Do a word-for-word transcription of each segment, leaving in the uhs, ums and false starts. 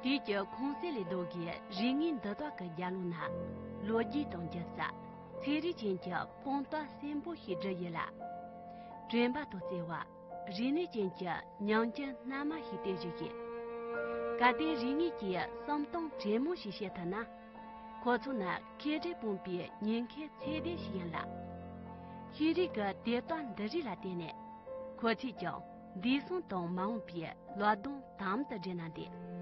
དུས་ཀྱི་ཁུངས་གསལ་ལས་ལྡོག་གི་རིག་གནས་འདི་དག་གི་རྒྱབ་ལོགས་ན། ལོ་རྒྱུས་དང་རྒྱུ་རྩ། ཚན་རིག་ཅན་གྱི་དཔང་རྟགས་གསོན་པོ་ཞིག་བསྒྲུབས་ཡོད་ལ། དྲན་པ་དང་བརྩེ་བ། རིག་གནས་ཅན་གྱི་ཉམས་འགྱུར་རྣལ་མ་ཞིག་སྟེར་བཞིན་ཡོད། གལ་ཏེ་རིག་གནས་ཀྱི་བསམ་སྟངས་དྲང་མོ་ཞིག་བཤད་ཐུབ་ན། ཁོ་ཚོ་ནི་མཁས་གྲུབ་སྤུངས་པའི་ཉིན་མཁའི་ཚད་ལྡན་ཞིག་ཡིན་ལ། ཤེས་རིག་གི་དེབ་རྟགས་འདི་རིགས་ལ་བརྟེན་ནས། ཁོ་ཚོས་ཀྱང་འདས་སོང་དང་མ་འོངས་པའི་བློ་སྡོམ་དམ་དུ་བསྒྲིལ་ན་འདོད།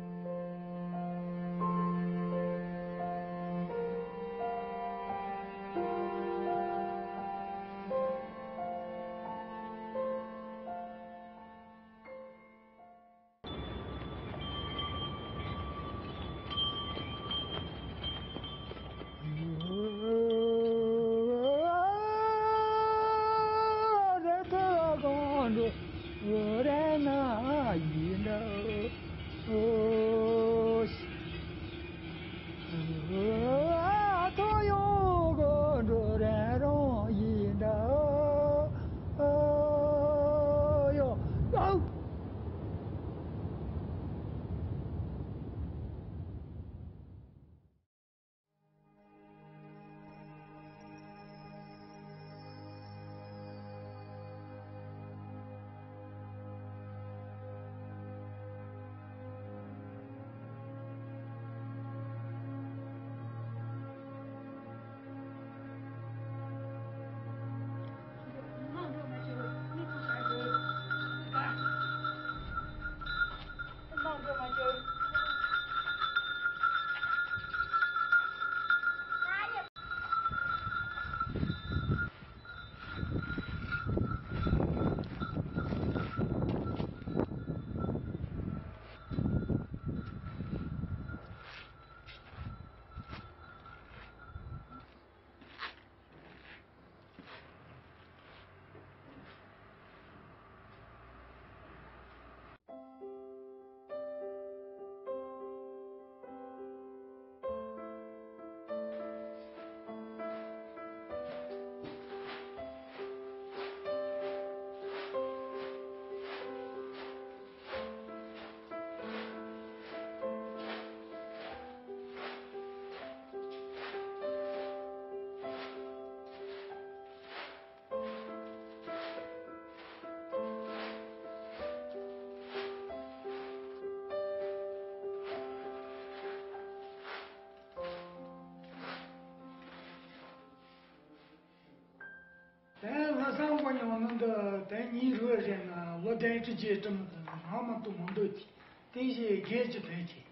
དེ་ལྷ་ས་མགོ་ཉོ་ནི་འདི་དེ་ཉིན་རུ་རེ་ན་ལོ་དན་ཁྲི་རྗེས་གྲུབ་ནི་འདི་ནང་མ་ཏུ་མི་འདོད་ཀྱི་དེ་བཞིན་སྒེར་གྱི་དོན་གྱི།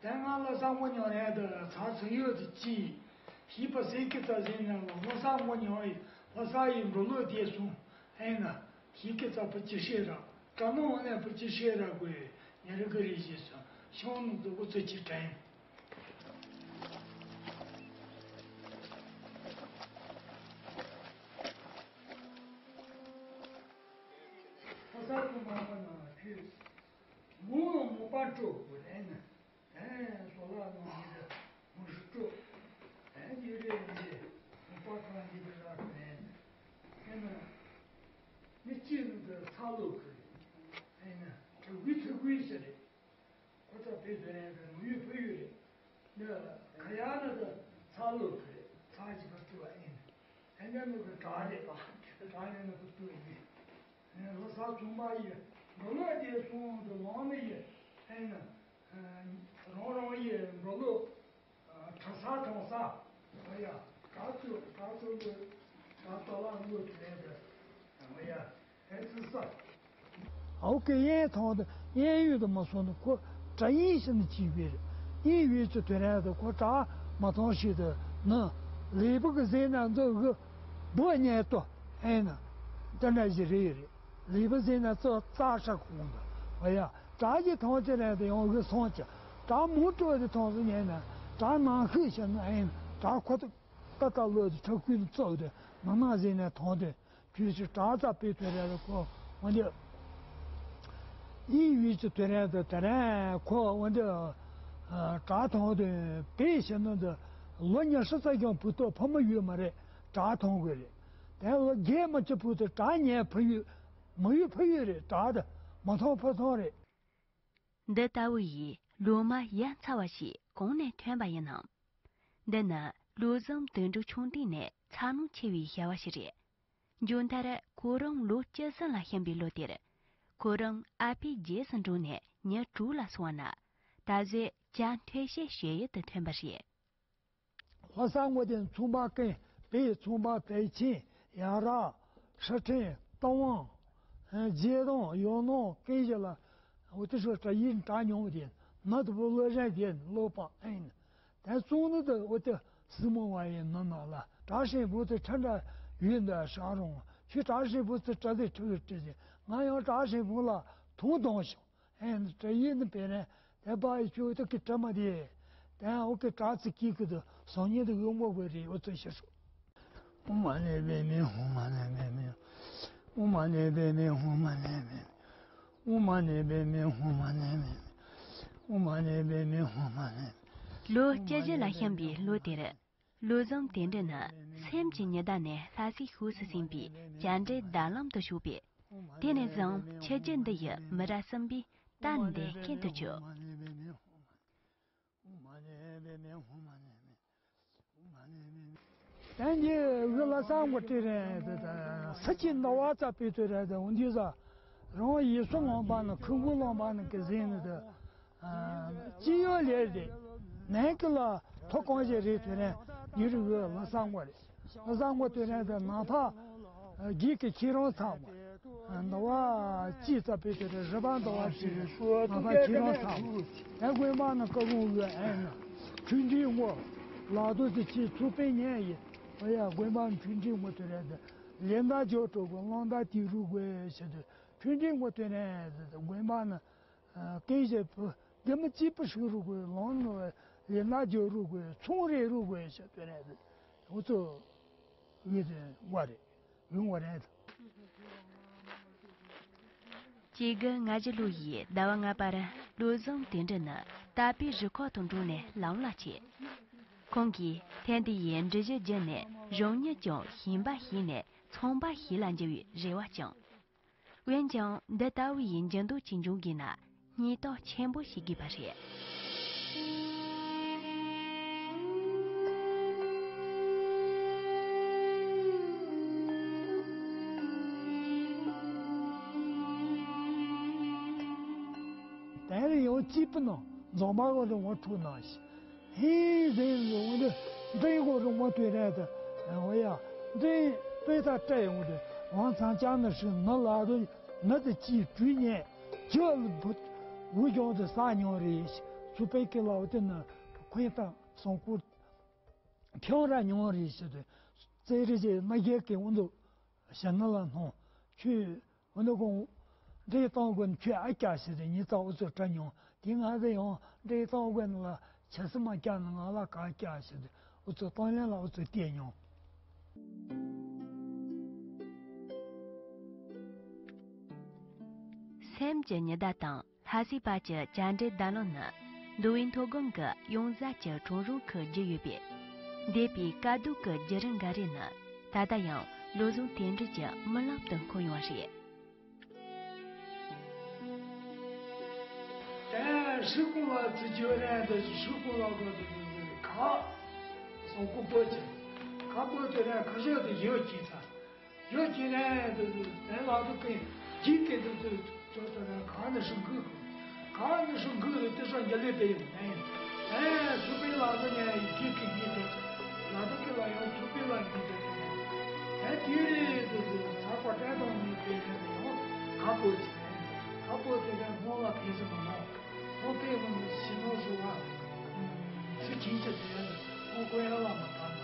དེ་སྔ་ལྷ་ས་མགོ་ཉོ་རེད་འདི་ཚ་ཚུ་ཡོད་དུ་ཅི། ཞིག་པ་སེང་གེ་རྩ་ཟིན་ན་ལོ་ལྷ་ས་མགོ་ཉོ་ཡི་ལྷ་ས་ཡི་འགྲོ་ལོ་དེ་སོང་ཨེ་ན། ཞིག་གི་རྩ་བུ་ཅི་ཤེས་ར། བཀྲ་ནོ་ཨ་ནེ་བུ་ཅི་ཤེས་ར་དགོས། ཉེ་རི་གི་རེ་ཞེས་སོ་ཤོང་ནི་འདུག་གོ་ཚོད་ཅི་དྲན། ལྷ་ས་དུ་མ་པ་ན་ཁྱོད་མོ་མོ་པ་སྤྲོ་དགོས་ཨེ་ན། ཨེ་སོ་ལ་ནང་མི་དེ་མོ་ཧྲི་སྤྲོ། ཨེ་ཡི་རེ་ཡི་མོ་པ་ཁང་ཡི་གི་ར་ཨེ་ན། ཨེ་ན་མི་གཅིག་ནི་དེ་ཚ་ལོ་གི་རེད། ཨེ་ན་དྲུག་གི་ཚུགས་གི་ཞིག་རེད། ཁོ་ཚ་བོད་དོན་རེད་མི་ཡུལ་བོད་ཡུལ་རེད། འདི་ཁ་ཡ་ན་ད་ཚ་ལོ་ཁ་རེད་ཚ་ཅི་བར་ཏུ་བ་ཡིན། ཨེ་ན་ནུ་གི་གྲགས་རེད་པ་གྲགས་ཡ་ན་བུ་ཏུ་ཡིན། ལོ་སར་ཚོང་པ་ཡི་འགྲོ་ལོ་དེ་སོང་དུ་ལོང་ནི་ཡི་ཨེ་ན་རང་རང་ཡི་འགྲོ་ལོ་གྲྭ་ས་གྲོང་ས་བ་ཡ་གྲྭ་ཚོ་གྲྭ་ཚོ་ལོ་གྲྭ་ཏོ་ལ་ལོ་དེ་རེད་བ་ཡ། ཨེ་ཙི་ས། ཨའུ་ཀེ་ཡན་ཐང་དུ་ཡན་ཡུལ་དུ་མ་སོང་ནི་ཁོ་གྲྭ་ཡིན་ཞིག་ནི་ཅིག་བེར་ཡིན་ཡུལ་གྱི་དོན་ར་དུ་ཁོ་གྲྭ་མ་ཐང་ཞིག་ཏུ་ནི་ལས་བུ་གི་ཟས་ན་འདི་གི་བུ་ཉལ་ཏོ་ཨེ་ན་འདི་འདྲ་ཞིག་རེད་རེད་ལས་བུ་ཟས་ན་ཙོ་རྩ་ཧྲ་ཁོང་དུ་བ་ཡ་གྲྭ་གི་ཐང་ཅི་ར་དུ་ཡང་གི་སོང་ཅི་གྲྭ་མུ་སྤྲོ་དུ་ཐང་དུ་ཉལ་ན་གྲྭ་ནང་ཤི་ཞིག་ནི་ཨེ་ན་གྲྭ་ཁོ་ཐུག་ཏ་ཏ་ལོ་དུ་ཁྲ་ཁུལ་དུ་ཙོག་དུ་མི་མ་ཟས་ན་ཐང་དུ། དུས་སུ་དྲག་རྩ་དཔེ་ཐོས་ར་ལ་ཁོ་འོན་ཏེ། ཨིན་ཡུལ་གྱི་དོན་ར་དུ་དེ་ར་ཁོ་འོན་ཏེ། དྲག་ཐོང་དུ་དཔེ་བྱེད་ནོ་དུ་ལོ་ཉི་ཤུ་རྩ་གྱོང་བུ་ཏོ་ཕོ་མོ་ཡོད་མ་རེད་དྲག་ཐོང་དགོས་རེད། དེ་ལོ་རྒས་མ་ཆེ་བུ་དུ་དྲག་ཉལ་ཕ་ཡུལ་མ་ཡུལ་ཕ་ཡུལ་རེད་དྲག་དུ་མ་ཐོང་ཕ་ཐོང་རེད། འདི་ལྟ་བུ་ཡིས་ ལོ་མ་ཡ་མཚར་བ་ཞིག་གང་ནས་ཐོན་པ་ཡིན་ནམ། འདི་ནི་བློ་བཟང་དོན་གྲུབ་ཆུང་དུས་ནས་འཚར་ལོངས་ཆེ་བའི་བྱ་བ་ཞིག་རེད། མཇུག་མཐར་ཁོ་རང་ལོ་བཅུ་གསུམ་ལ་ཕྱིན་པའི་ལོ་དེར། ཁོ་རང་ཨ་ཕའི་རྗེས་སུ་འགྲོ་ནས་ཉིན་དྲུག་ལ་སོང་བ་ན། ད་གཟོད་བྱ་འཐུ་བྱེད་ཞུ་ཡུལ་དུ་ཐོན་པ་རེད། ལྷ་ས་ངོས་དེ་ཚོང་པ་ཀན་པའི་ཚོང་པ་བལ་ཆེན་ཡ་ར་ཧྲི་ཁྲེང་རྟ་དབང་རྗེ་དང་ཡོ་ནོ་ཀན་ཞིག་ལ་འོ་དེ་ཚོ་གྲྭ་ཡིན་གྲྭ་ཉུང་བ་དེ་ནི་དུ་བུ་བློ་གཞན་དེ་ལོ་པ་ཨེན། དེ་གཙོ་ནི་དུ་འོ་དེ་སྲིང་མོ་བ་ཡིན་ནི་ནང་ལ་གྲྭ་ཧྲིལ་པོ་དེ་ཁྲི་འདྲ་ཡོད་འདི་ཧྲ་རུང་ཁྱོད་གྲྭ་ཧྲིལ་པོ་དེ་གྲྭ་དེ་ཁྲི་ལ་ཁྲི་ཟིན་ང་ཡང་གྲྭ་ཧྲིལ་པོ་ལ་ཐུང་གཏོང་བྱུང་། ཨེ་ནི་དྲ་ཡིག་ནི་པེ་རན་དེ་པ་ཡི་ཆོས་དུ་གི་དྲ་མ་དེ་དེ་འོ་གི་དྲ་ཚིག་གི་གི་དུ་སང་ཉིན་དུ་ཡོང་མོ་གི་རེད། འོ་ཚོ་ཤེས་སོ། ཨོཾ་མ་ཎི་པདྨེ་ཧཱུྃ་མ་ཎི་པདྨེ། ཨོཾ་མ་ཎི་པདྨེ་ཧཱུྃ་མ་ཎི་པདྨེ། ཨོཾ་མ་ཎི་པདྨེ་ཧཱུྃ་མ་ཎི་པདྨེ། ཨོཾ་མ་ཎི་པདྨེ་ཧཱུྃ་མ་ཎི། ལོ་བཅུ་བཞི་ལ་ཕྱིན་པའི་ལོ་དེར། བློ་བཟང་དོན་གྲུབ་ནི་སེམས་ཀྱི་ཉི་ཟླ་ནས་ལྷ་སའི་ཕྱོགས་སུ་ཟིན་པའི་བྱ་འབྲེལ་ཟླ་ལམ་དུ་ཞུགས་པས། དེ་ནས་བཟུང་ཆུ་རྒྱུད་འདི་ཡི་མི་རབས་གསུམ་པའི་རྟ་འདེད་མཁན་དུ་གྱུར། དེང་གི་ལྷ་ས་འགོ་ཁྲིད་རེད། ས་ཆེན་ཟླ་བ་རྩ་བའི་དུས་རེད། འོན་ཏེ་ས་རང་ཡེ་སུ་ལོང་པ་ནི་ཁུ་གུ་ལོང་པ་ནི་གི་ཟིན་ནི་དུ། ཅི་ཡོད་ལས་རེད། ནན་གི་ལ་ཐོ་གང་ཞིག་རེད་དེ་རེད། ཉི་རི་བོའི་ལྷ་ས་འགོ་རེད། ལྷ་ས་འགོ་དེ་རེད་དེ་ནང་ཕ་རྒྱུད་ཀྱི་ཁྱེད་རང་ཚང་མ། ཟླ་བ་གཅིག་ཙམ་པའི་དེ་རེད། རི་པ་ཟླ་བ་གཅིག་རེད། ནང་ཕ་ཁྱེད་རང་ཚང་མ། ཨེ་དགོན་པ་ནི་ཀ་ལུང་ཡོད་ཨེ་ན། ཆུ་འདྲིའི་ངོ་ལག་ཏུ་དེ་ཁྱེད་ཚུགས་པའི་ཉན་ཡིན། ཨོ་ཡ་དགོན་པ་ནི་ཆུ་འདྲིའི་ངོ་དེ་རེད་དེ། ལེ་མདའ་འཇོག་འགྲོ་དགོས། གླང་མདའ་དེ་རུ་དགོས་ཞེས་དུ། ཆུ་འདྲིའི་ངོ་དེ་རེད་དེ་དགོན་པ་ནི། ཀན་ཞེས་པོ་འདི་མི་གཅིག་པུ་ཞིག་རུ་དགོས། ལོང་ནོ་ལེ་ན་ཇོ་རུ་དགོས། ཚོང་རེ་རུ་དགོས་ཞེས་པའི་རེད། འུ་ཚོ་ཡིད་དེ་བ་རེད། ཡོང་བ་རེད། གཅིག་དགུ་ལྔ་བཞི་ལོ་ཡི་ཟླ་བ་ལྔ་པར་བློ་བཟང་དོན་གྲུབ་ནི་དད་པའི་རུ་ཁག་ཏུ་འགྲོ་ནས་ལམ་ལ་ཆས། ཁོང་གིས་ཐེངས་འདི་ཡི་འབྲུ་བཞི་བརྒྱུད་ནས་གཞུང་གཉེར་ཀྱང་ཞིང་པ་ཞིག་ནས་ཚོང་པ་ཞིག་ལ་འགྱུར་བའི་རེ་བ་བཅངས། འོན་ཀྱང་འདི་ལྟ་བུ་ཡི་འགྱུར་ལྡོག་ཅིག་འབྱུང་དགོས་ན་སྙིང་སྟོབས་ཆེན་པོ་ཞིག་དགོས་པ་རེད། དེ་ལ་ཡང་སྐྱིད་པོ་ནང་འཛོམས་པ་གོ་རིང་བ་འཁྲུག་ནང་ཞིག་ཧེ་ཟེར་ཡོང་དུས་འདི་གོ་རུ་མ་ཐོས་རེད་དེ། འོ་ཡ། འདི་དཔེ་ད་སྤྲད་ཡོང་དུས་ཝང་ཚང་ཅག་ནི་ཧྲི་ནི་ལ་དུ་ནི་དུ་ཅིའི་གྲུས་ཉན་ཁྱོད་ལ་བུ་འུ་ཀྱང་དུ་ས་མྱོང་རེད། སུ་པའི་ཀི་ལའོ་དེ་ནི་ཁོན་ཏང་སོང་ཀུར་ཁྱོང་ར་མྱོང་རེད་ཟེར་དུས་ཙེ་རི་ཅེ་མ་རྒྱལ་གི་འུ་འདུ་ཞི་ནི་ལ་སྣང་ཁྱོད། འོ་ན་ཁོང་འདྲེ་གཏོང་དགོས་ན་ཁྱོད་ཨ་སྐྱ་ཞིག་རེད། ཉི་ཚང་འུ་ཚོ་དྲ་མྱོང་དེ་ང་ཚོ་ཡང་འདྲེ་གཏོང་དགོས་ན་ལ་ཆ་སི་མ་སྐྱ་ན་ང་ལ་ག་སྐྱ་ཞིག་རེད། འུ་ཚོ་གཏོང་ལེན་ལ་འུ་ཚོ་བལྟས་མྱོང་། སེམས་ཀྱི་ཉི་ཟླ་དང་ལྷ་སའི་བར་གྱི་བྱ་འབྲེལ་ཟླ་ལོང་ནི་མདོ་དབུས་མཐོ་སྒང་གི་ཡོངས་གཟའ་གྱི་གྲོང་རོང་ཁུལ་བརྒྱུད་ཡོད་པས། འདས་པའི་དཀའ་སྡུག་གི་བརྒྱུད་རིམ་འགའ་རེ་ནི་ད་ལྟ་ཡང་བློ་བཟང་དོན་གྲུབ་ཀྱི་རྨི་ལམ་དུ་འཁོར་ཡོང་བ་རེད། དེ་ཧྲི་ཀུ་ལ་ཙི་ཇོ་རེ་དེ་ཧྲི་ཀུ་ལ་གོ་དེ་དེ་དེ་ག་སོང་ཀུ་པོ་ཅི་ག་པོ་དེ་རེ་ཁ་ཤོ་དེ་ཡོད་ཀྱི་ཚ་ཡོད་ཀྱི་རེ་དེ་དེ་དེ་ལ་དུ་ཀེ་ཇི་ཀེ་དེ་དེ་དེ་དེ་རེ་ག་ནི་ཧྲི་གུ་ག་ནི་ཧྲི་གུ་དེ་དེ་ཧྲ་འཇ་ལེ་པེ་ཡོད་ནས། ཨེ་སུ་པེ་ལ་དུ་ནས་ཡི་ཀེ་ཀེ་ཉི་དེ་ལ་དུ་ཀེ་ལ་ཡང་སུ་པེ་ལ་ཉི་དེ་དེ་དེ་དེ་རེ་དེ་དེ་ཚ་པ་ཏྲ་དང་ཉི་དེ་རེ་དེ་ཡང་ག་པོ་ཅི་རེད། ཁ་པོ་དེ་ག་སྔོན་ལ་ཕེབས་སུ་མ་ནོ། ཁོང་པས་ཁོང་ནི་ཕྱི་ནོར་ཞུ་བ། ཚུལ་ཁྲིམས་ཀྱི་དོན་ཁོང་ཀོ་ཡ་ལ་མ་བཏང་།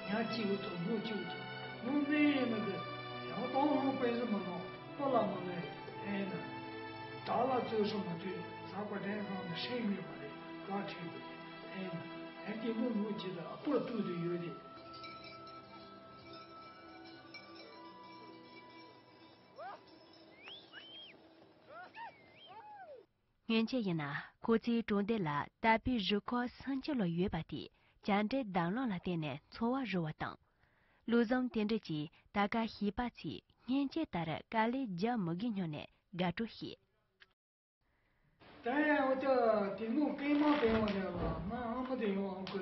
ཉག་གཅིག་གི་ཚོ་ཉོ་གཅིག་ཚོ་ཉོ་ནས་ཡིན་ནི་གི་ཡང་གཏོང་ཧོང་པས་སུ་མ་ནོ། པོ་ལ་མ་ནོ་ཨེ་ན། དགྲ་ལ་རྩོད་སུ་མ་དུས་ཚགས་པ་དྲན་སོང་ནི་ཧྲེང་མེད་པ་རེད། བཀའ་ཁྲིད་དགོས་ཨེ་ན། ཨེ་དེ་མོ་ཉོ་གཅིག་ལ་པོ་ཏུ་དུ་ཡོད་རེད། སྔོན་ཆད་ཡིན་ན་ཁོ་ཚོའི་གྲོང་སྡེ་ལ་དད་པའི་རུ་ཁག་སུམ་ཅུ་ལོ་ཡོད་པ་དེས་བྱ་འབྲེལ་ཟླ་ལོང་ལ་བརྟེན་ནས་འཚོ་བ་རོལ་བ་དང་། བློ་བཟང་དོན་གྲུབ་ཀྱིས་ད་ག་བྱིས་པ་ཚོས་སྔོན་ཆད་ལྟར་དཀའ་ལས་རྒྱག་མི་དགོས་སྙམ་ནས་དགའ་སྤྲོ་བྱེད། དེ་ཡང་འོ་ད་དེ་ནོ་སྐད་མ་སྤེལ་བ་རེད་ལ། ང་ཨ་མ་དེ་ཡང་ཨ་ཁུ་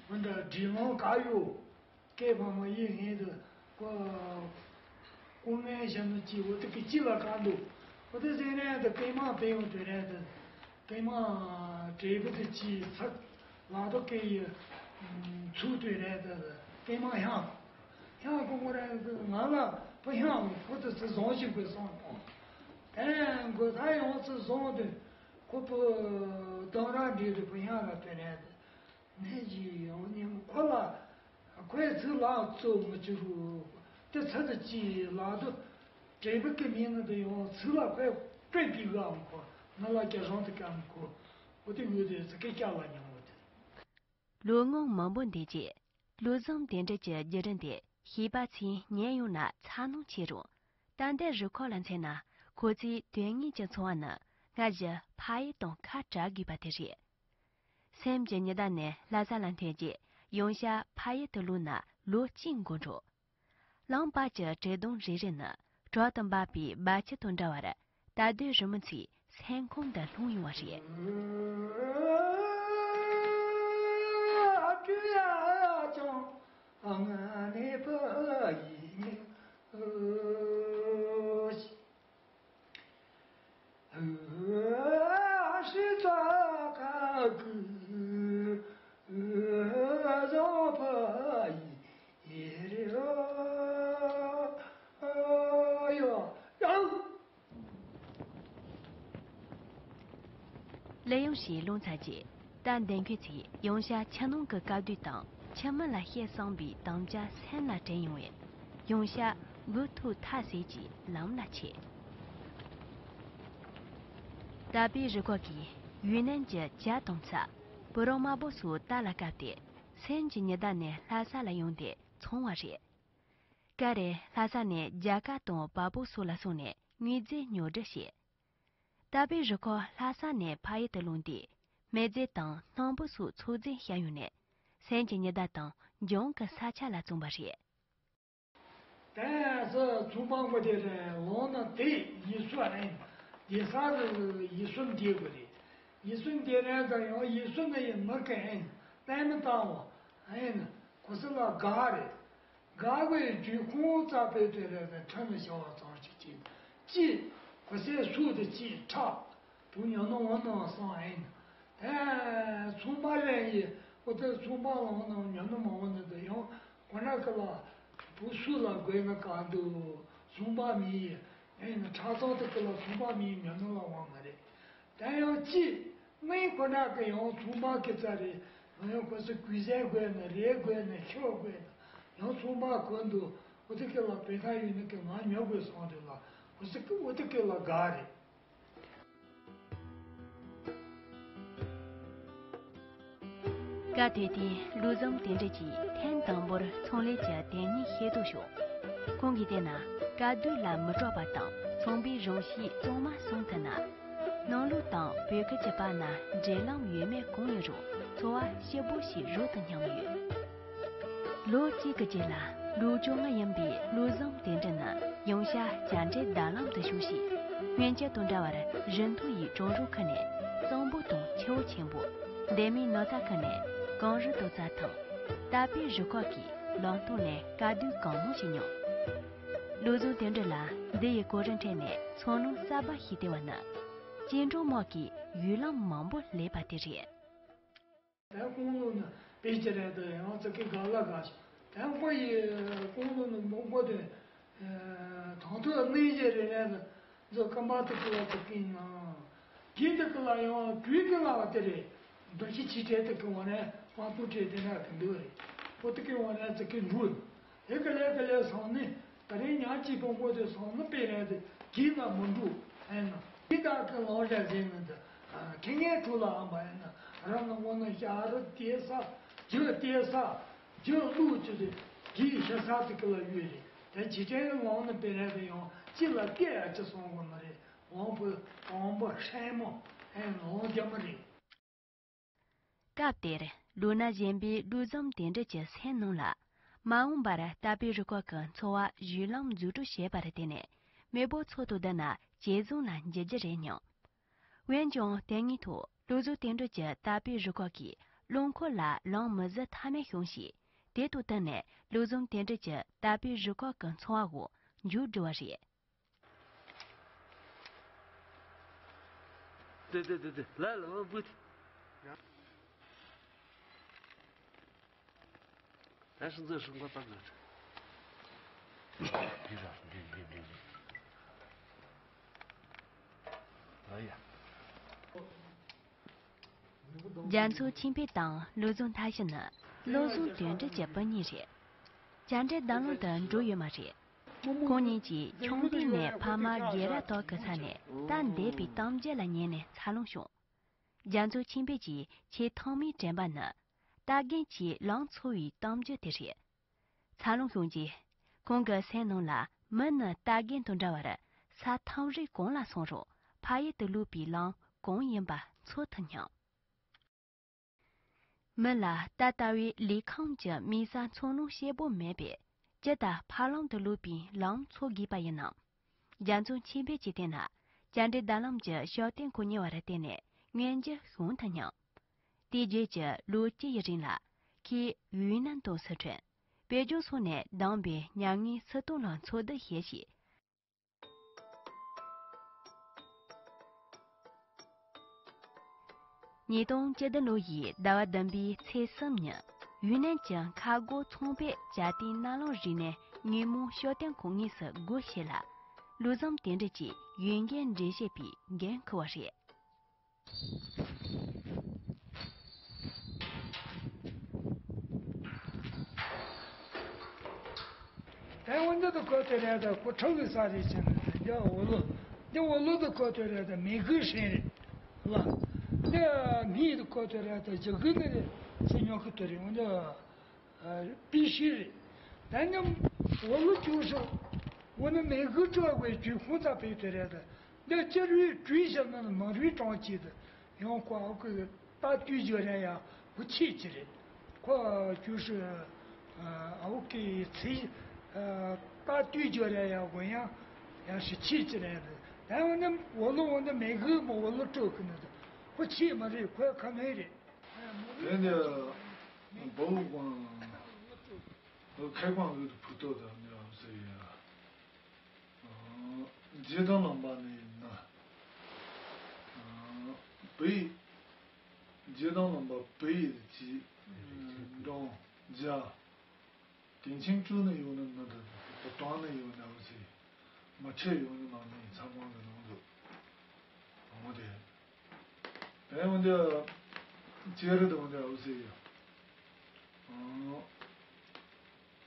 འོ་ད་དྲིན་ལོང་ག་ཡོད། སྐད་བ་མ་ཡིན་ཧེ་དུ་ཀོ་ཀོ་ངན་ཞབས་ནུ་ཅི་འོ་ད་ཀི་ཅི་ལ་ག་འདུག་འོ་ད་ཟེར་ནས་ད་སྐད་མ་སྤེལ་བ་དེ་རེད་དུ། སྐད་མ་དྲེལ་བུ་དུ་ཅི་ཚག་ལག་ཏོ་སྐད་ཡི་ཚུགས་དུས་རེད་དུ། སྐད་མ་ཧྱང་ཧྱང་ཀོ་ཀོ་རེད་དུ། ང་ལ་ཕ་ཧྱང་ཁོ་དུ་ཚུ་བཟང་ཞིག་པའི་སོང་དང་། དེ་མགོ་ཐག་ཡོང་ཚུ་བཟང་དུས་ཁོ་ཕུ་དོང་ར་འདྲེ་དུ་ཕུ་ཡང་ལ་དེ་རེད། ནས་ཀྱི་ཡང་ཉིན་ཁོ་ལ་ཁོའི་ཚུ་ལག་བཙོ་མི་བཅུག་རུ་དེ་ཚ་དུ་ཅི་ལག་དུ་དྲེལ་བུ་ཀི་མིན་ནི་དུ་ཡང་ཚུ་ལ་ཁོའི་དཔེ་པི་ག་མི་ཁོ་ང་ལ་རྒྱ་གཞུང་དུ་ཀ་མི་ཁོ་འོ་དེ་ཡོད་དེ་ཚུ་ཀི་སྐྱ་ལ་ཉམས་འོ་དེ། ལོ་ངོ་མང་པོ་འདས་རྗེས། ལུས་ཟུངས་དེ་འདྲ་གྱི་བརྒྱུད་རིམ་དེ་ཤེས་པ་ཚོས་ཉན་ཡོང་ན་ཚ་ནང་ཆེ་རུང་། ད་ལྟའི་རུ་ཁག་ལ་མཚོན་ན་ཁོ་ཚོའི་དོན་དངོས་ཀྱི་འཚོ་བ་ནི་སྔ་ཕྱི་ཕ་ཡུལ་དང་ཁ་བྲལ་དགོས་པ་དེ་རེད། སེམས་ཀྱི་ཉི་ཟླ་ནས་ལྷ་ས་ལ་འཐེན་རྗེས་ཡང་བསྐྱར་ཕ་ཡུལ་དུ་ལོག་ན་ལོ་གཅིག་འགོར་འགྲོ། ལམ་བར་གྱི་བྲེལ་གདུང་རེ་རེ་ནི་བྲག་ཏུ་འབབ་པའི་སྦལ་ཆུ་དང་འདྲ་བར་ད་ལྟའི་རི་མོ་ཚོའི་སེམས་ཁོང་དུ་ལྷུང་ཡོང་བ་རེད། ལས་ཡང་ཞིག་ལུང་ཚར་རྗེས། ད་འདེམས་མཁན་ཚོས་ཡང་བསྐྱར་ཆུ་ནང་གི་དཀའ་སྡུག་དང་ཁྱིམ་མི་ལ་བཤད་བསམ་པའི་དམ་བཅའ་སེམས་ལ་དྲན་ཡོང་བས། ཡང་བསྐྱར་མགོ་ཐོག་ཐག་བཟེད་ཀྱིས་ལམ་ལ་ཆས། དྭགས་པོའི་རུ་ཁག་གིས་ཡུན་ནན་གྱི་ཇ་དང་ཚྭ། བུ་རམ་དམར་པོ་སོགས་རྟ་ལ་བཀབ་སྟེ། སེམས་ཀྱི་ཉི་ཟླ་ནས་ལྷ་ས་ལ་ཡོང་སྟེ་འཚོང་བ་རེད། ཀ་རེ་ལྷ་ས་ནས་རྒྱ་གར་དང་བལ་པོ་སོགས་ལ་སོང་ནས་དངོས་རྫས་ཉོ་སྒྲུབ་བྱས། དྭགས་པོའི་རུ་ཁག་ལྷ་ས་ནས་ཕ་ཡུལ་དུ་ལོག་དུས། མི་རྫས་དང་སྣམ་བུ་སོགས་ཚོད་འཛིན་བྱ་ཡོང་ནས། སེམས་ཀྱི་ཉི་ཟླ་དང་ལྗོངས་ཀྱི་ས་ཆ་ལ་བཙོངས་པ་རེད། དེ་སུ་ཚོང་པ་མགོ་དེ་རེད་ལོང་ན་དེ་ཡིད་སུ་རེད། དེ་ས་རུ་ཡིད་སུ་འདེད་དགོས་རེད། ཡིད་སུ་འདེད་རན་ཙང་ཡང་ཡིད་སུ་ནི་ཡིན་མི་གི་ཨེན་པད་མི་བཏང་བ་ཨེན་ཁོ་སི་ལ་དགའ་རེད། དགའ་བའི་རྒྱུ་ཁོང་རྩ་བའི་དེ་རེད་ན་ཁྲ་ནི་བྱ་བ་ཙང་ཞིག་ཅིག་ཅིག་ཁོ་སི་སུ་དེ་ཅིག་ཁྲག་དུ་ཉོ་ནོ་འོ་ནོ་སང་ཨེན། དེ་ཚོང་པ་རེད་ཡི་ཁོ་དེ་ཚོང་པ་ལང་ནོ་ཉོ་ནོ་མ་འོ་ནོ་དེ་ཡང་ཁོ་ན་ཀི་ལ་བུ་སུ་ལ་དགོས་ན་ག་འདུག་ཚོང་པ་མི་ཡི་ཨེན་ཁྲག་ཚང་དེ་ཀི་ལ་ཚོང་པ་མི་ཡི་ཉོ་ནོ་ལ་དབང་མ་རེད། དེ་ཡང་ཅི། སྔོན་ཁོ་ན་གི་ཡང་ཚོང་པ་གི་རྩ་རེད། ང་ཡང་ཁོ་ཚོ་གུས་ཟས་དགོས་ན་རས་དགོས་ན་ཤོག་དགོས་ན་ཡང་ཚོང་པ་གོན་འདུག་འོ་དེ་གི་ལ་བེ་ཐ་ཡོད་ནི་གི་ང་ཉོ་དགོས་སོང་རེད་ལ་འོ་ཚོ་གི་འོ་དེ་གི་ལ་དགའ་རེད། སྐབས་དེ་དུས་ལུས་ཟམ་དེ་འདྲ་གྱིས་ཐེངས་དང་པོར་ཚོང་ལས་ཀྱི་དོན་སྙིང་ཤེས་རྟོགས་བྱུང་། ཁོང་གིས་བལྟས་ན་དཀའ་སྡུག་ལ་མི་སྐྲག་པ་དང་ཚོང་པའི་རང་གཤིས་གཙང་མ་བསྲུང་ཐུབ་ན། ནང་ལུགས་དང་བོད་ཁུལ་གྱི་བར་ན་འབྲེལ་ལམ་ཡོད་མེད་གང་ཡིན་རུང་འཚོ་བ་སྐྱིད་པོ་ཞིག་རོལ་དུ་སྙམ་ཡོད། ལོ་གཅིག་གི་རྗེས་ལ་ལུས་སྦྱོང་ང་ཡིན་པའི་ལུས་ཟམ་དེ་འདྲ་ནི་ཡང་བསྐྱར་བྱ་འབྲེལ་བརྡ་ལམ་དུ་ཞུགས་ཤིང་། སྔོན་ཆད་དང་འདྲ་བར་རི་མཐོ་ཡི་གྲོང་རོང་ཁུལ་ནས་གཙང་པོ་དང་ཆུ་བོ་ཆེན་པོ། འདན་མའི་ནགས་ཚལ་ཁུལ་ནས་གངས་རི་རྡོ་རྩ་དང་། དྭགས་པོའི་རུ་ཁག་གི་ལམ་སྟོན་ནས་དཀའ་སྡུག་གང་མང་ཞིག་མྱོང་། ལུས་ཟམ་དེ་འདྲ་ལ་འདི་ཡི་གོ་རིམ་ཁྲོད་ནས་ཚོར་སྣང་གསར་པ་ཞིག་སྟེར་བ་ནི། གཅེས་འགྲོ་དམག་གིས་ཡུལ་ལམ་མང་པོ་ལས་པ་དེ་རེད། དེ་ཀོང་ལོ་ནི་དཔེ་ཅི་རེད་དེ་ཡང་ཙི་གི་ག་ལ་ག་ཞིག་དེ་ཁོ་ཡི་ཀོང་ལོ་ནི་མོ་མགོ་དེ་དང་ཐོག་གནས་བཞེས་རེ་རེ་ལ་འཛོ་ཀམ་པ་དེ་ཀི་ལ་ཙི་གི་ན་གི་དེ་ཀི་ལ་ཡང་གུས་ཀི་ལ་བ་དེ་རེད། འདུ་ཤི་ཆི་ཁྲེ་དེ་ཀི་བ་ནས་དཔང་པོ་ཁྲེ་དེ་ན་གི་འདུ་རེད། ཁོ་དེ་ཀི་བ་ནས་ཙི་གི་འགྲུལ། དེ་ཀི་ལས་ཀི་ལས་སང་ནི་ད་རེས་ཉག་གཅིག་པོ་མགོ་དེ་སང་ནི་དཔེ་རེད་དེ་གི་ན་མི་འགྲུལ་ཨེ་ན་གི་ད་ཀི་ལོང་རེད་ཟེར་ནི་དེ་ཁེ་ངན་ཁྲོ་ལ་ཨམ་པ་ཨེ་ན་རང་ན་ངོ་ན་ཤ་རུ་དེ་ས་རྒྱུ་དེ་ས་རྒྱུ་ལུག་ཅི་དེ་གི་ཤ་ས་དེ་ཀི་ལ་ཡོད་རེད། དེ་ཇི་ཏྲེན་ལོང་ནི་དཔེ་རེད་དེ་ཡང་ཅི་ལ་སྐད་ཨ་ཅི་སོང་གི་མ་རེད། དབང་པོ་དབང་པོ་ཧྲན་མོ་ཨེ་ལོང་རྒྱ་མ་རེད། སྐབས་དེར་ལོ་ན་གཞོན་པའི་ལུས་ཟམ་དེ་འདྲ་གྱི་སེམས་ནང་ལ། མ་འོངས་པར་དྭགས་པོའི་རུ་ཁག་གི་འཚོ་བ་གཞུང་ལམ་འཛུགས་སྐྲུན་བྱེད་པར་བརྟེན་ནས་མེས་པོ་ཚོགས་དང་བསྡུར་ན་ཇེ་བཟང་ལ་འགྱུར་རྒྱུ་རེད་སྙམ། འོན་ཀྱང་དེ་སྔའི་ཐོག་བློ་བཟང་དོན་གྲུབ་ཀྱི་དད་པའི་རུ་ཁག་གིས་རླངས་འཁོར་ལ་ལམ་མི་བཟོ་ཐབས་མེད་བྱུང་ཞིང་། དེ་དང་བསྟུན་ནས་བློ་བཟང་དོན་གྲུབ་ཀྱི་དད་པའི་རུ་ཁག་གི་ཚོང་བ་འོག་མཇུག་བསྒྲིལ་བ་རེད། 对对对对，来了，我不听。但是这是我大哥的。别说，别别别别。哎呀。 རྒྱ་མཚོ་ཆོས་འཕེལ་དང་བློ་བཟང་ཐར་ཤི་ནི་བློ་བཟང་དོན་གྲུབ་ཀྱི་བུ་གཉིས་རེད། བཅར་འདྲི་བརྡ་ལམ་དུ་འགྲོ་ཡོད་མ་རེད། ཁོང་གཉིས་ཀྱིས་ཆུང་དུས་ནས་ཕ་མ་རྒན་རབས་དག་གི་ས་ནས་སྟབས་བདེ་བའི་གཏམ་རྒྱུད་ལ་ཉན་ནས་འཚར་ལོངས་བྱུང་། རྒྱ་མཚོ་ཆོས་འཕེལ་གྱིས་ཆེས་ཐོག་མའི་དྲན་པ་ནི། རྟ་རྒན་གྱིས་ལམ་འཚོལ་བའི་གཏམ་རྒྱུད་དེ་རེད། འཚར་ལོངས་བྱུང་རྗེས། ཁོང་གི་སེམས་ནང་ལ་མི་ནི་རྟ་རྒན་དང་འདྲ་བར་ས་ཐམ་རིམ་གང་ལ་སོང་རུང་ཕ་ཡུལ་དུ་ལོག་པའི་ལམ་གང་ཡིན་པ་འཚོལ་ཐུབ་སྙམ། མི་ལ་ད་ལྟ་བའི་ལས་ཁུངས་ཀྱི་དམིགས་བསལ་འཚོ་སྣང་བྱེད་པོ་མེད་པས་སྤྱི་དང་ཕ་ལམ་དུ་ལོག་པའི་ལམ་འཚོལ་དགོས་པ་ཡིན་ནམ། རྒྱ་མཚོ་ཆོས་འཕེལ་གྱིས་བལྟས་ན། བཅར་འདྲི་བརྡ་ལམ་གྱི་ཤོག་ལྡེབས་ཁོ་ཉེ་བར་བལྟས་ནས་མངོན་གྱུར་བྱུང་ཐུབ་སྙམ། དེ་རྗེས་ཀྱི་ལོ་བཅུ་ཡི་རིང་ལ་ཁོས་ཡུན་ནན་དང་སི་ཁྲོན། བོད་ལྗོངས་སོགས་ནས་བདམས་པའི་མྱ་ངན་སུ་དང་ལ་འཚོལ་བསྡུ་བྱས་ཤིང་། ཉིས་སྟོང་བཅུ་བདུན་ལོ་ཡི་ཟླ་བ་བདུན་པའི་ཚེས་གསུམ་ཉིན་ཡུན་ནན་གྱི་མཁའ་སྒོ་ཚོང་པའི་རྒྱལ་སྟེང་གནམ་ལམ་རིག་གནས་དངོས་མང་ཤོག་ལྡེབས་ཁང་དངོས་སུ་སྒོ་ཕྱེ་ལ། བློ་བཟང་དོན་གྲུབ་ཀྱིས་ཡོན་ཏན་འགྲེལ་བཤད་པའི་འགན་འཁུར་བ་རེད། དེ་འོན་ཏེ་དུ་ཁོ་དེ་རེད་ད་ཁོ་ཁྲག་གི་ས་རེད་ཟེར་ནས་འདི་འོ་ལོ། འདི་འོ་ལོ་དུ་ཁོ་དེ་རེད་ད་མི་དགོས་ཧྲེང་རེད་ལ། འདི་མི་དུ་ཁོ་དེ་རེད་ད་ཇི་དགོས་ནི་རེད་ཟེར་ཉོ་གི་དུ་རེད་འོན་ཏེ། པི་ཤི་རེད། ད་ནི་འོ་ལོ་བཅུ་ཤོག་འོ་ནི་མེ་གི་སྤྲོ་བའི་རྒྱུད་ཁོང་ཚ་བེད་དེ་རེད་ད། འདི་སྤྱི་རུའི་གྲུའི་ཞབས་ན་མ་རུའི་གྲོང་ཁྱེར་དུ་ཡང་ཁོ་ཨ་ཁུ་ད་དུས་རྒྱུ་རེད་ཡ་ཁོ་ཆེས་ཀྱི་རེད། ཁོ་བཅུ་ཤོག་ཨ་འོ་ཀི་ཚེ་ད་དུས་རྒྱུ་རེད་ཡ་དགོན་ཡང་ཡང་ཞིག་ཆེས་ཀྱི་རེད། ད་འོ་ནི་འོ་ལོ་འོ་ནི་མེ་གི་མོ་འོ་ལོ་སྤྲོ་གི་ནི་ད་ཁོ་ཆེས་མ་རེད་ཁོའི་ཁ་མེད་རེད། དེ་ནས་བོད་ཀྱི་མཁས་པ་འོད་ཕུ་ཏོ་དང་ནི་ཨམ་སྲས་ཡིན། རྗེ་དང་བློན་པོ་ནི་ཡིན་ན། བོད་ཡིག་རྗེ་དང་བློན་པོ་བོད་ཡིག་གཅིག་འབྲོང་རྒྱ། དེང་ཕྱིན་དྲུག་ནི་ཡོད་ནི་མི་འདུག་དེ་དང་ནི་ཡོད་ནི་ཨམ་སྲས། མི་ཁྲི་ཡོད་ནི་མ་ནི་ཚང་མ་གི་ནང་དུ་འོང་དེ། དེ་འོན་ཏེ་ཅེ་རི་དང་འོན་ཏེ་ཨུ་སི་ཡ། ཨང་།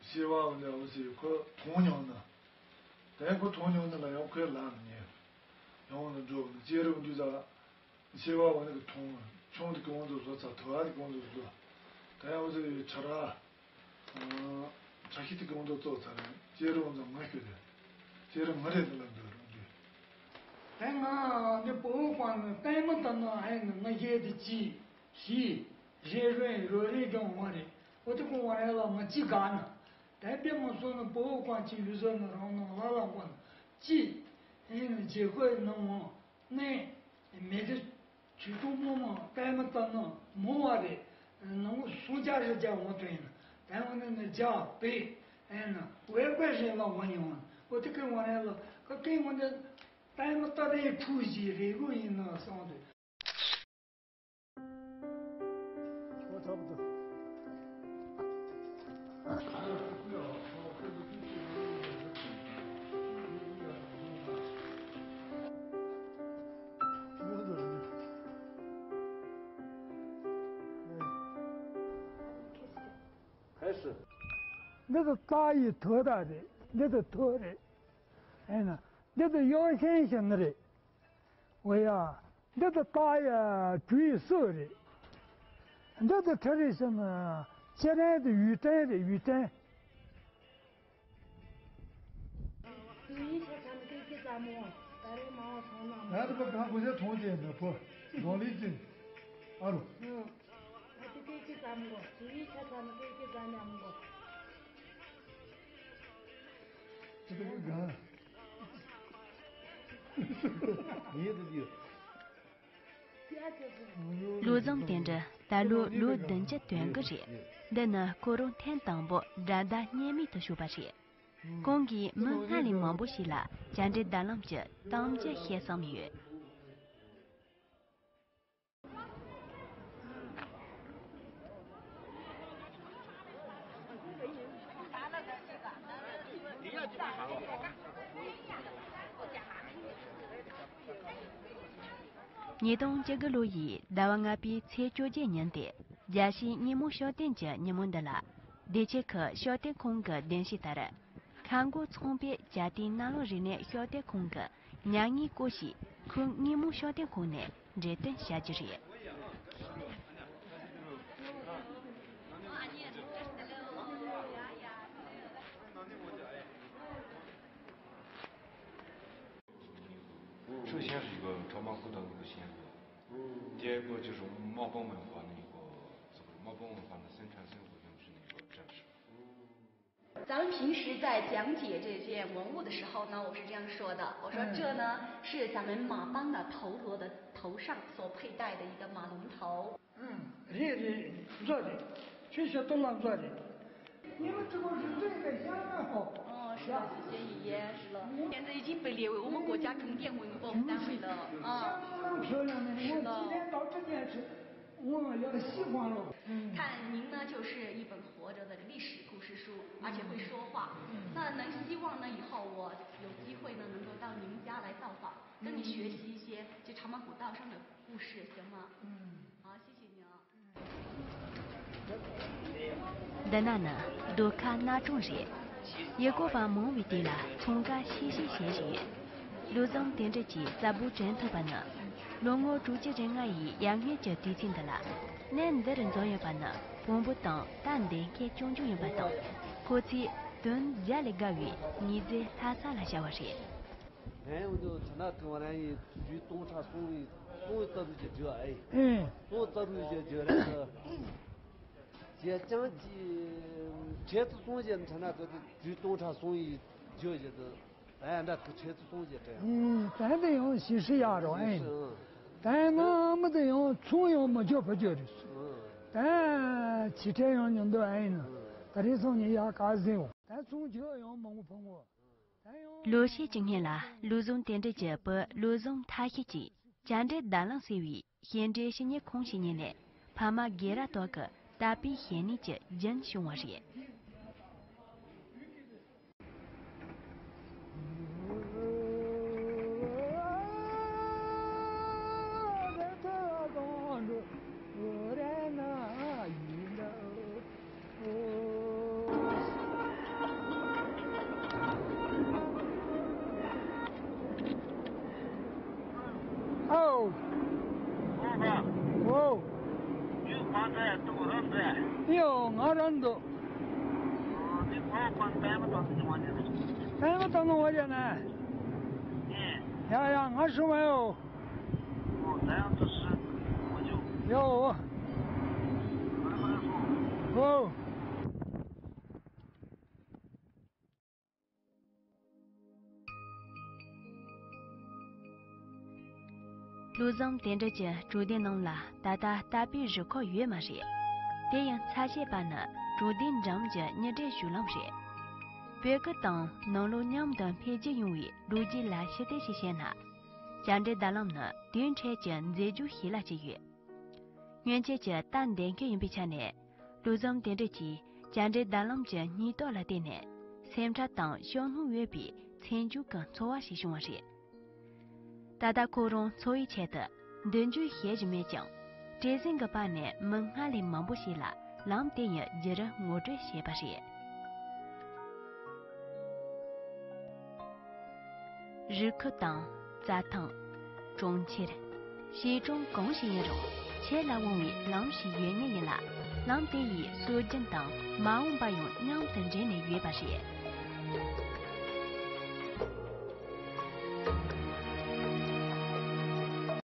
ཤེས་བ་འོན་ཏེ་ཨུ་སི་ཡ་ཁོ་མཐོང་མྱོང་ན། དེ་ཁོ་མཐོང་མྱོང་ན་ལ་ཡང་ཁོས་ལ་ནི་ཉན། ཡང་ལ་འགྲོ་གི་ཅེ་རི་འོན་ཏེ་ད། ཤེས་བ་འོན་ཏེ་མཐོང་། ཆུང་དེ་གི་འོན་ཏེ་བཟོ་ཚ་དུ་བ་དེ་གི་འོན་ཏེ་བཟོ། དེ་ཡང་ཨུ་སི་ཡ་ཆ་ར། ཨ། བཀྲ་ཤིས་དེ་གང་དུ་ཙོག་ཚར་རེད། ཅེ་རི་འོང་ཙང་མ་ཤོད་རེད། ཅེ་རི་མ་རེད་འདི་ལ་འདོད་རུང་འདོད། དེ་ང་འདི་བོད་པ་ནི་ལྟད་མོ་ལྟ་ན་ཨེ་ནི་ང་ཞེ་དེ་ཅི་ཞི་ཞེ་རོའི་རོ་རེ་ཀྱང་མ་རེད། འོ་དེ་ཀོ་བ་རེ་ལ་ང་ཅི་དགའ་ན། དེ་དཔེ་མ་སོང་ནི་བོད་པ་ཅི་ལུས་ཟོ་ནི་རང་ནང་ལ་ལ་མགོ་ན་ཅི་ཨེ་ནི་རྗེ་ཁོའི་ནང་ངོ་ནས་མེད་དེ། ཇུས་གཏོགས་མི་མང་ལྟད་མོ་ལྟ་ན་མང་བ་རེད། ནང་སུམ་བརྒྱ་བཞི་བརྒྱ་འོང་དུ་ཡིན། ད་འོང་ནི་ནི་རྒྱ་བོད་ཨེ་ན་བོད་པའི་རིང་ལ་འོང་ཡོང་། འོ་དེ་ཀའི་འོང་རེད་ལ་ཀ་ཀའི་འོང་ནི་ལྟད་མོ་ལྟ་རེ་ཕུག་ཞིག་རེ་དགོས་ཡིན་ན་བསམ་དུས། ཁོ་ཐབས་དུ། འདི་ཚོ་རྟ་ཡི་ཐོད་རྟགས་རེད། འདི་ཚོ་ཐོད་རེད། ཨེ་ན། འདི་ཚོ་གཡོ་ཞན་ཞིག་ནི་རེད། འོ་ཡ། འདི་ཚོ་རྟ་ཡི་གྲུ་ཡི་སོ་རེད། འདི་ཚོ་ཁྲི་རེད་ཞིག་ནི་ཕྱི་རན་དུ་ཡུལ་ཏན་རེད་ཡུལ་ཏན། ང་ཚོ་གང་གོ་ཆ་མཐོང་ཅེས་ན་ཕོ་རོང་ལི་ཅིན་ཨ་རུ། ང་ཚོ་སྐད་ཅིག་ཙམ་གོ་ཅི་ཙམ་གོ་ཅི་ཙམ་གོ་ངེད་དུ་ཡོད། བློ་བཟང་དོན་གྲུབ་ད་ལོ་ལོ་བདུན་ཅུ་དོན་དགུ་རེད། འདི་ནི་ཁོ་རང་ཐེངས་དང་པོ་དགྲ་ཟླ་བརྙན་མེད་དུ་ཞུགས་པ་རེད། ཁོང་གིས་མི་སྔར་ལས་མང་པོ་ཞིག་ལ་བཅར་འདྲི་བརྡ་ལམ་གྱི་གཏམ་རྒྱུད་བཤད་བསམ་ཡོད། ཉིས་སྟོང་བཅུ་དགུ་ལོ་ཡི་ཟླ་བ་ལྔ་པའི་ཚེས་བཅོ་བརྒྱད་ཉིན་ཏེ། རྒྱལ་སྤྱིའི་སྙེ་མོ་ཤུགས་ལྡན་གྱི་ཉིན་མོ་འདི་ལ། བདེ་ཆེན་ཁུལ་ཤུགས་ལྡན་ཁང་གི་གདན་ཞུས་ལྟར། ཁ་མགོ་ཚང་པའི་རྒྱལ་བསྟན་གནའ་བོའི་རིག་གནས་ཤུགས་ལྡན་ཁང་གི་མྱ་ངན་སྐོར་ཞིག་ཁུལ་སྙེ་མོ་ཤུགས་ལྡན་ཁང་ནས་འགྲེམས་སྟོན་བྱ་རྒྱུ་རེད། ཁྱོད་ཤེས་རིག་གི་ཁྲོ་མ་ཁུ་དང་གི་ཤེས་རིག་དེ་གོ་ཅི་རུང་མ་པང་མེ་བ་ནི་གོ་ཟེར་མ་པང་མེ་བ་ནི་སེམས་ཁྲལ་སེམས་གོ་ཡོང་ཞུ་ནི་གོ་ཅག 咱们平时在讲解这件文物的时候呢，我是这样说的：我说这呢，是咱们马帮的头陀的头上所佩戴的一个马龙头。 ཨང་། རེད་རེད། མཛོ་རེད། ཁྱོད་ཤ་སྟོད་ལ་མཛོ་རེད། 你们这个是对的，相当好。 哦，是的，谢谢爷爷，是的。现在已经被列为我们国家重点文物保护单位了啊。 相当漂亮的，我今天到这边是，我要喜欢了。嗯。看您呢，就是一本活着的历史故事书，而且会说话。嗯。那能希望呢，以后我有机会呢，能够到您家来造访，跟你学习一些这茶马古道上的故事，行吗？嗯。好，谢谢您啊。 འདི་ན་ནི་ཟློས་གར་གནའ་གྲོང་རེད། ཡུལ་སྐོར་བ་མང་བས་དེ་ལ་འཚང་ཁ་ཤིག་ཤིག་བྱེད་བཞིན་ཡོད། བློ་བཟང་དོན་གྲུབ་ཀྱིས་གསལ་པོ་དྲན་ཐུབ་པ་ནི། ལོ་ངོ་དྲུག་ཅུ་རེ་ལྔ་ཡི་ཡར་སྔོན་གྱི་དུས་ཚིགས་འདི་ལ། གནས་འདི་རུ་འཛོམས་ཡོད་པ་ནི་བོན་པོ་དང་རྟ་འདེད་མཁན་རྐྱང་རྐྱང་ཡིན་པ་དང་། ཁོ་ཚོས་དོན་བརྒྱ་ལས་བརྒལ་བའི་མྱོས་རྫས་ལྷ་ས་ལ་བཞག་པ་རེད། ཨེ། འུ་ཚོ་ཚ་ན་ཐུང་བ་རང་ཡིན་དུས་སྟོང་ཕྲག་གསུམ་ཡིན། སྟོང་རྩ་བུ་ཞིག་བརྗོད་ཨེ། ཨེ། སྟོང་རྩ་བུ་ཞིག་བརྗོད་རེད་ཟེར། བྱས་ཙང་གི་ཁྱེད་ཚོ་སོང་རྗེས་ཚ་ན་ཐུང་དུས་སྟོང་ཕྲག་གསུམ་ཡིན་བརྗོད་བཞིན་དུ་ད་ཡ་འདྲ་ཐུག་ཁྱེད་ཚོ་སོང་རྗེས་དྲན། ཨེ། ད་འདི་ཡང་ཞིག་ཧྲི་ཡག་རོ་ཨེ། ཞིག་ཧྲི། ད་ནང་མི་དེ་ཡང་ཚོང་ཡང་མི་བརྗོད་བུ་བརྗོད་རེད། ཨེ། ད་ཕྱི་དྲན་ཡང་ཉུང་འདོད་ཨེ་ཡིན། ཨེ། ད་རེས་སང་ཉིན་ཡག་ག་ཟིན་འོ། ད་ཚོང་བརྗོད་ཡང་མང་པོ་ཕོང་འོ། ལོ་ཤས་ཀྱི་སྔོན་ལ་བློ་བཟང་དོན་གྲུབ་ཀྱི་བུ་བློ་བཟང་མཐར་ཤེས་ཀྱིས་བཅར་འདྲི་བརྡ་ལམ་ཟེར་བའི་བཤད་འགྲོའི་བཤེས་གཉེན་ཁོང་ཞིག་ཉིད་ནས་ཕ་མ་སྒེར་ར་དག་གི་དད་པའི་བཤེས་གཉེན་གྱི་རྒྱུན་བྱུང་བ་རེད། ཨའོ། ཨོ་ཧ། ཨོ། ཡུལ་མ་འདྲ་ཡ་ཏུ་རང་འདྲ། ཡོ། ང་རང་འདུག་འདི་ཁོ་པན་པད་མ་དང་ནི་མ་ནི། པད་མ་དང་ནི་བ་ཡ་ན། ཡ་ཡ། ང་ཧྲུ་མ་ཡོ། ཨོ། ད་ཡང་དུ་སུ་མ་འཇུ། ཡོ། ཨོ། བློ་བཟང་དོན་གྲུབ་ཀྱི་བྲོ་ལྡན་ནང་ལ་ད་ལྟ་དད་པའི་རུ་ཁག་ཡོད་མ་རེད། དེ་ཡང་ཚ་བྱེད་པ་ནི་བྲོ་ལྡན་འགྲམ་གྱི་ཉི་སྒྲོན་བཞུགས་ལམ་རེད། བོད་ཁུལ་དང་ནང་ལོགས་མཉམ་དུ་འཕེལ་རྒྱས་ཡོང་བའི་ལོ་རྒྱུས་ལ་ཞིབ་བལྟས་ཤིག་བྱས་ན། བཅར་འདྲི་བརྡ་ལམ་ནི་དེའི་འཕྲལ་གྱི་མཛེས་སྡུག་ཞིག་ལ་བརྩིས་ཡོད། སྔོན་ཆད་ཀྱི་རྟ་འདེད་མཁན་ཡིན་པའི་ཆ་ནས། བློ་བཟང་དོན་གྲུབ་ཀྱིས་བཅར་འདྲི་བརྡ་ལམ་གྱི་སྙིང་སྟོབས་ལ་བརྟེན་ནས། སེམས་ཁྲལ་དང་ཤུགས་སྣོན་ཡོད་པའི་མཚན་བརྗོད་ཀྱི་ཚོར་བ་ཞིག་བྱུང་བ་རེད། ད་ལྟ་ཁོ་རང་འཚོ་བའི་ཆེད་དུ་མདུན་སྐྱོད་བྱེད་བཞིན་མེད་ཀྱང་། བྲེལ་ཟིང་གི་བར་ནས་མི་སྔར་ལས་མང་པོ་ཞིག་ལ་ལམ་དེ་ཡི་བརྒྱུད་རིམ་ངོ་སྤྲོད་བྱས་པ་རེད། རི་ཁུལ་དང་། རྩྭ་ཐང་། གྲོང་ཁྱེར། བྱེ་གྲོང་གང་ཞིག་ཡིན་རུང་། ཆེད་ལ་འོང་བའི་ལམ་ཞིག་ཡོད་ངེས་ཡིན་ལ། ལམ་དེ་ཡིས་སྲོལ་རྒྱུན་དང་མ་འོངས་པ་ཡང་མཉམ་དུ་འདྲེས་ནས་ཡོད་པ་རེད།